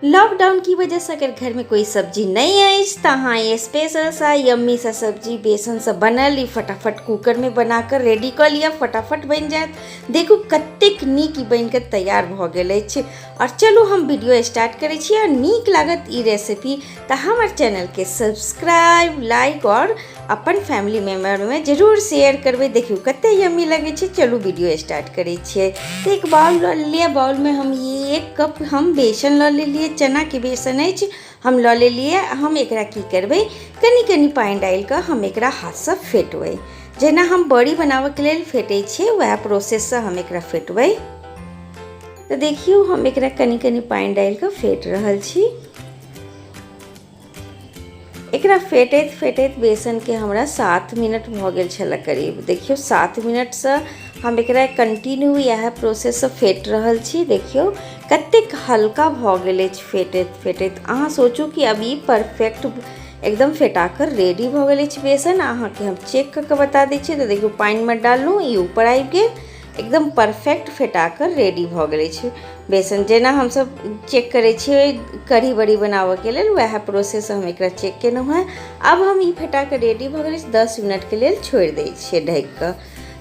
Lockdown की वजहसँ अगर घरमे कोइ सब्जी नहि अछि तऽ अहाँ ई स्पेशल सा यम्मी सा सब्जी बेसनसँ बनल ई फटाफट कूकरमे बनाकऽ रेडी कऽ लिअ, फटाफट बनि जायत। देखू कतेक नीक ई बनिकऽ तैयार भऽ गेल अछि। आओर चलू हम वीडियो स्टार्ट करै छी। आओर नीक लागत ई रेसिपी तऽ हमर चैनलके सब्सक्राइब, लाइक आओर अपन फैमिली मेम्बरमे जरूर शेयर करबै। देखियौ कते यम्मी लगै छै। चलू वीडियो स्टार्ट करै छियै। तऽ एक बाउल लऽ लेलियै, बाउलमे हम ई 1 कप हम बेसन लऽ लेलियै, चनाके बेसन अछि हम लऽ लेलियै। हम एकरा की करबै, कनि कनि पानि डालि कऽ हम एकरा हाथसँ फेटबै, जेना हम बड़ी बनाबऽके लेल फेटै छियै वएह प्रोसेससँ हम एकरा फेटबै। तऽ देखियौ हम एकरा कनि कनि पानि डालि कऽ फेट रहल छी। एकरा फेटैत फेटैत बेसनके हमरा 7 मिनट भऽ गेल छलै करीब। देखियौ 7 मिनटसँ हम एकरा कंटिन्यू इएह प्रोसेससँ फेट रहल छी। देखियौ कतेक हल्का भऽ गेल अछि फेटैत फेटैत। अहाँ सोचू कि अब ई परफेक्ट एकदम फेटा कऽ रेडी भऽ गेल अछि बेसन। अहाँके हम चेक कऽ कऽ बता दै छी। तऽ देखियौ पानिमे डाललहुँ, ई ऊपर आबि गेल, एकदम परफेक्ट फेटा कऽ रेडी भऽ गेल अछि बेसन। जेना हमसब चेक करै छियै कढ़ी बड़ी बनाबऽके लेल, वएह प्रोसेस हम एकरा चेक केलहुँ हेँ। आब हम ई फेटा कऽ रेडी भऽ गेल अछि, 10 मिनटके लेल छोड़ि दै छियै ढकि कऽ।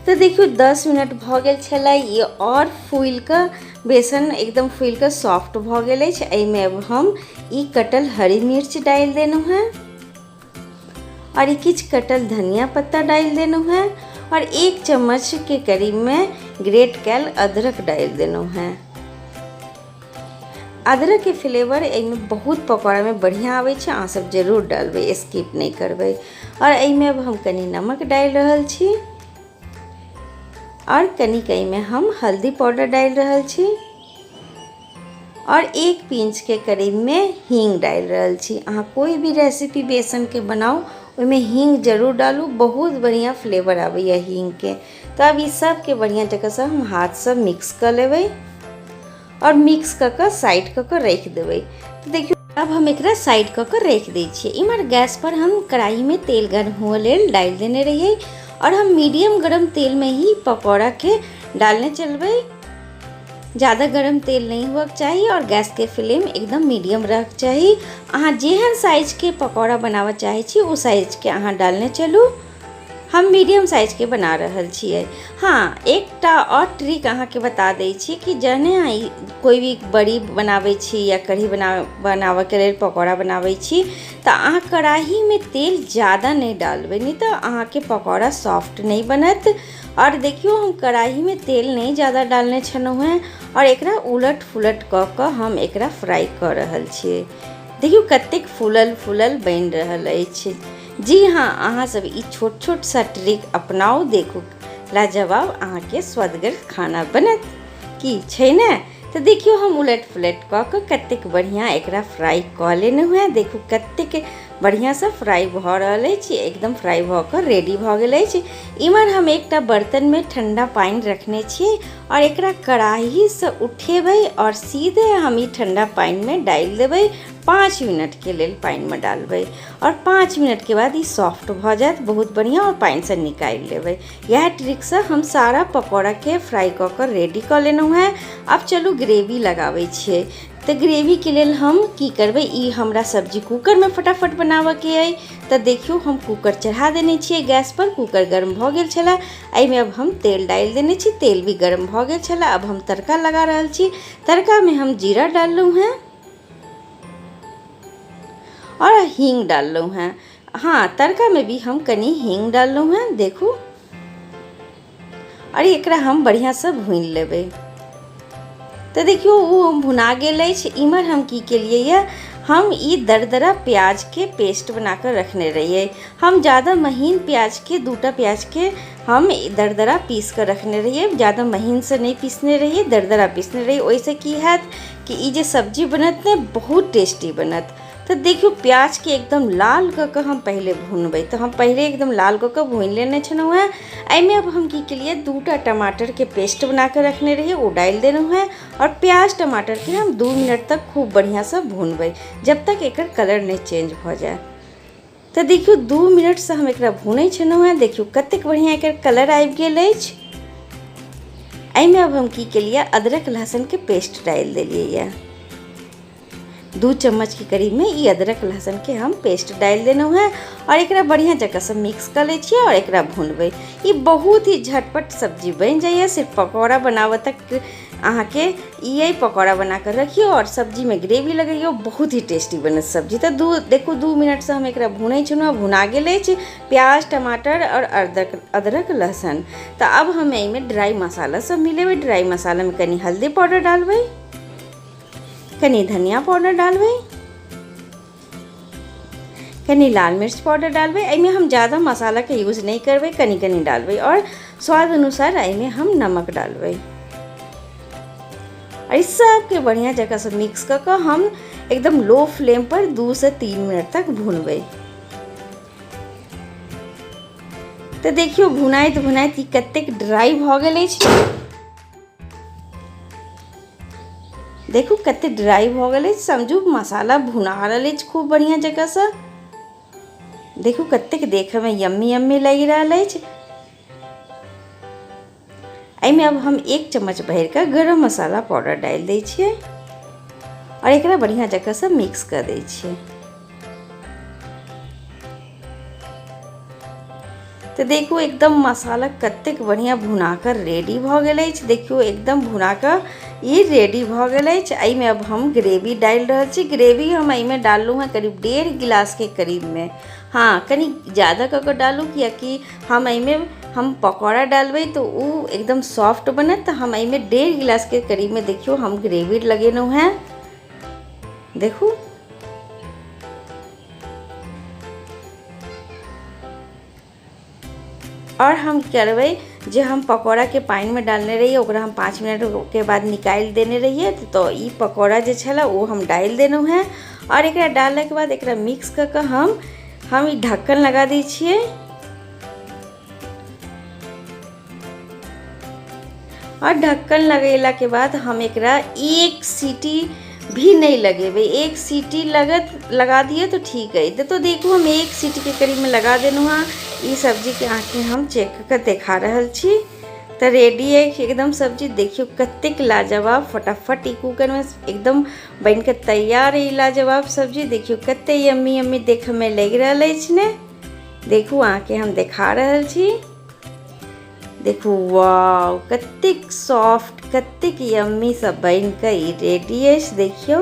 तऽ देखियौ 10 मिनट भऽ गेल छलै, ई आओर फूलि कऽ बेसन एकदम फूलि कऽ सॉफ्ट भऽ गेल अछि। एहिमे अब हम ई कटल हरी मिर्च डालि देलहुँ हेँ और ई किछु कटल धनिया पत्ता डालि देलहुँ हेँ और 1 चम्मचके करीबमे ग्रेट कयल अदरक डालि देलहुँ हेँ। अदरकके फ्लेवर एहिमे बहुत पकौड़ामे बढ़िआँ आबै छै, अहाँ सब जरूर डालबै, स्किप नहि करबै। और एहिमे अब हम कनि नमक डालि रहल छी और कनिक एहिमे हम हल्दी पाउडर डालि रहल छी और 1 पिंचके करीबमे हींग डालि रहल छी। अहाँ कोइ भी रेसिपी बेसनके बनाउ ओहिमे हींग जरूर डालू, बहुत बढ़िआँ फ्लेवर आबैए हींगके। तऽ आब ई सबके बढ़िआँ जकाँसँ हम हाथसँ मिक्स कऽ लेबै और मिक्स कऽ कऽ साइड कऽ कऽ राखि देबै। तऽ देखियौ आब हम एकरा साइड कऽ कऽ राखि दै छियै। इम्हर गैसपर हम कढ़ाइमे तेल गर्म हुअ लेल डालि देने रहियै और हम मीडियम गरम तेलमे ही पकौड़ाके डालने चलबै। ज़्यादा गरम तेल नहीं हुअके चाही और गैसके फ्लेम एकदम मीडियम रहके चाही। अहाँ जेहन साइजके पकौड़ा बनाबऽ चाहै छी ओ साइजके अहाँ डालने चलू। हम मीडियम साइजके बना रहल छियै। हाँ, एकटा आओर ट्रिक अहाँके बता दै छी कि जहने अहाँ ई कोइ भी बड़ी बनाबै छी या कढ़ी बनाबऽके लेल पकौड़ा बनाबै छी तऽ अहाँ कढ़ाहीमे तेल ज़्यादा नहि डालबै, नहि तऽ अहाँके पकौड़ा सॉफ्ट नहि बनत। आओर देखियौ हम कढ़ाहीमे तेल नहि ज़्यादा डालने छलहुँ हेँ आओर एकरा उलट पुलट कऽ कऽ हम एकरा फ्राइ कऽ रहल छियै। देखियौ कतेक फूलल फूलल बनि रहल अछि। जी हाँ, अहाँ सब ई छोट छोट सा ट्रिक अपनाउ, देखू लाजवाब अहाँके स्वदगर खाना बनत की छै ने। तऽ देखियौ हम उलट पुलट कऽ कऽ कतेक बढ़िआँ एकरा फ्राइ कऽ लेलहुँ हेँ। देखू कतेक बढ़िआँसँ फ्राइ भऽ रहल अछि, एकदम फ्राइ भऽ कऽ रेडी भऽ गेल अछि। इम्हर हम एकटा बर्तनमे ठण्डा पानि रखने छियै और एकरा कढ़ाहीसँ उठेबै और सीधे हम ई ठण्डा पानिमे डालि देबै। 5 मिनटके लेल पानिमे डालबै और 5 मिनटके बाद ई सॉफ्ट भऽ जायत बहुत बढ़िआँ और पानिसँ निकालि लेबै। इएह ट्रिकसँ हम सारा पकौड़ाके फ्राइ कऽ कऽ रेडी कऽ लेलहुँ हेँ। आब चलू ग्रेवी लगाबै छियै। तऽ ग्रेवीके लेल हम की करबै, ई हमरा सब्जी कूकरमे फटाफट बनाबऽके अइ। तऽ देखियौ हम कूकर चढ़ा देने छियै गैसपर, कूकर गर्म भऽ गेल छलै। एहिमे अब हम तेल डालि देने छी, तेल भी गर्म भऽ गेल छलै। अब हम तड़का लगा रहल छी। तड़कामे हम जीरा डाललहुँ हेँ और हींग डाललहुँ हेँ। हाँ, तड़कामे भी हम कनि हींग डाललहुँ हेँ। देखू आओर एकरा हम बढ़िआँसँ भूनि लेबै। तऽ देखियौ ओ भुना गेल अछि। इम्हर हम की केलियै यऽ, हम ई दरदरा प्याजके पेस्ट बना कऽ रखने रहियै। हम ज़्यादा महीन प्याजके 2टा प्याजके हम दरदरा पीस कऽ रखने रहियै, ज़्यादा महीनसँ नहि पीसने रहियै, दरदरा पीसने रहियै। ओहिसँ की हैत कि ई जे सब्जी बनत ने बहुत टेस्टी बनत। तऽ देखियौ प्याजके एकदम लाल कऽ कऽ हम पहिले भुनबै। तऽ हम पहिले एकदम लाल कऽ कऽ भुनि लेने छलहुँ हेँ। एहिमे अब हम की केलियै, 2टा टमाटरके पेस्ट बना कऽ रखने रहियै ओ डालि देलहुँ हेँ और प्याज टमाटरके हम 2 मिनट तक खूब बढ़िआँसँ भुनबै जब तक एकर कलर नहि चेंज भऽ जाय। तऽ देखियौ 2 मिनटसँ हम एकरा भुनै छलहुँ हेँ। देखियौ कतेक बढ़िआँ एकर कलर आबि गेल अछि। एहिमे अब हम की केलियै, अदरक लहसुनके पेस्ट डालि देलियै यऽ। 2 चम्मच के करीब में ई अदरक लहसुन के हम पेस्ट डालि देलहुँ हेँ आओर एकरा बढ़िआँ जकाँसँ मिक्स कऽ लै छियै आओर एकरा भुनबै। ई बहुत ही झटपट सब्जी बनि जाइए। सिर्फ पकौड़ा बनाबऽ तक अहाँके ई अइ, पकौड़ा बनाकऽ रखियौ आओर सब्जीमे ग्रेवी लगैयौ, बहुत ही टेस्टी बनत सब्जी। तऽ देखू 2 मिनटसँ हम एकरा भुनै छलहुँ, भुना गेल अछि प्याज टमाटर आओर अदरक लहसुन। तऽ आब हम एहिमे ड्राइ मसाला सब मिलेबै। ड्राइ मसालामे कनि हल्दी पाउडर डालबै, कनि धनिया पाउडर डालबै, कनि लाल मिर्च पाउडर डालबै। एहिमे हम ज़्यादा मसालाके यूज नहि करबै, कनि कनि डालबै आओर स्वाद अनुसार एहिमे हम नमक डालबै। और इस सबके बढ़िया जगह से मिक्स कऽ कऽ हम एकदम लो फ्लेम पर 2 से 3 मिनट तक भुनबै। तऽ देखियौ भुनाइत भुनाइत ई कतेक ड्राइ भऽ गेल अछि। देखू कतेक ड्राइ भऽ गेल अछि, समझू मसाला भुना रहल अछि खूब बढ़िया जगह से। देखू कतेक देखयमे यम्मी यम्मी लागि रहल अछि। एहिमे अब हम 1 चम्मच भरिकऽ गरम मसाला पाउडर डालि दै छियै आओर एकरा बढ़िआँ जकाँसँ मिक्स कऽ दै छियै। तऽ देखू एकदम मसाला कतेक बढ़िआँ भुनाकऽ रेडी भऽ गेल अछि। देखियौ एकदम भुनाकऽ ई रेडी भऽ गेल अछि। एहिमे अब हम ग्रेवी डालि रहल छी। ग्रेवी हम एहिमे डाललहुँ हेँ करीब 1.5 गिलासके करीबमे। हाँ, कनि ज़्यादा कऽ कऽ डालू, कियाकि हम एहिमे हम पकौड़ा डालबै तऽ ओ एकदम सॉफ्ट बनत। तऽ हम एहिमे 1.5 गिलासके करीबमे देखियौ हम ग्रेवी लगेलहुँ हेँ। देखू और हम करबै जे हम पकौड़ाके पानिमे डालने रहियै ओकरा हम 5 मिनटके बाद निकालि देने रहियै। तऽ ई पकौड़ा जे छलै ओ हम डालि देलहुँ हेँ और एकरा डाललाके बाद एकरा मिक्स कऽ कऽ हम ई ढक्कन लगा दै छियै। और ढक्कन लगेलाके बाद हम एकरा 1 सीटी भी नहीं लगेबै। 1 सीटी लगा दिए तो ठीक है। तो देखू हम 1 सीटी के करीब में लगा देलहुँ हँ। ई सब्जीके अहाँके हम चेक कऽ देखा रहल छी। तऽ रेडी अछि एकदम सब्जी। देखियौ कतेक लाजवाब फटाफट ई कूकरमे एकदम बनिकऽ तैयार है ई लाजवाब सब्जी। देखियौ कते यम्मी यम्मी देखयमे लागि रहल अछि ने। देखू अहाँके हम देखा रहल छी। देखू वाव कतेक सॉफ्ट कतेक यम्मी सब बनिकऽ ई रेडी अछि। देखियौ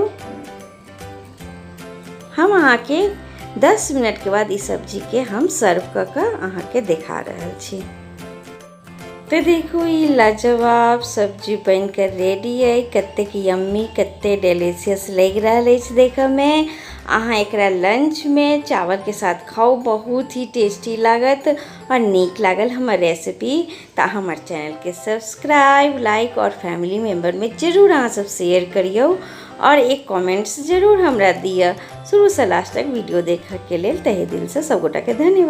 हम अहाँके 10 मिनटके बाद ई सब्जीके हम सर्व कऽ कऽ अहाँके देखा रहल छी। तऽ देखू ई लाजवाब सब्जी बनिकऽ रेडी अइ। कतेक यम्मी कतेक डिलीशियस लागि रहल अछि देखयमे। अहाँ एकरा लंचमे चावलके साथ खाउ, बहुत ही टेस्टी लागत। और नीक लागल हमर रेसिपी तऽ हमर चैनलके सब्सक्राइब लाइक और फैमिली मेम्बरमे जरूर अहाँ सब शेयर करियौ और एक कमेंट्स जरूर हमरा दिअ। शुरूसँ लास्ट तक वीडियो देखऽके लेल तहे दिलसँ सबगोटाके धन्यवाद।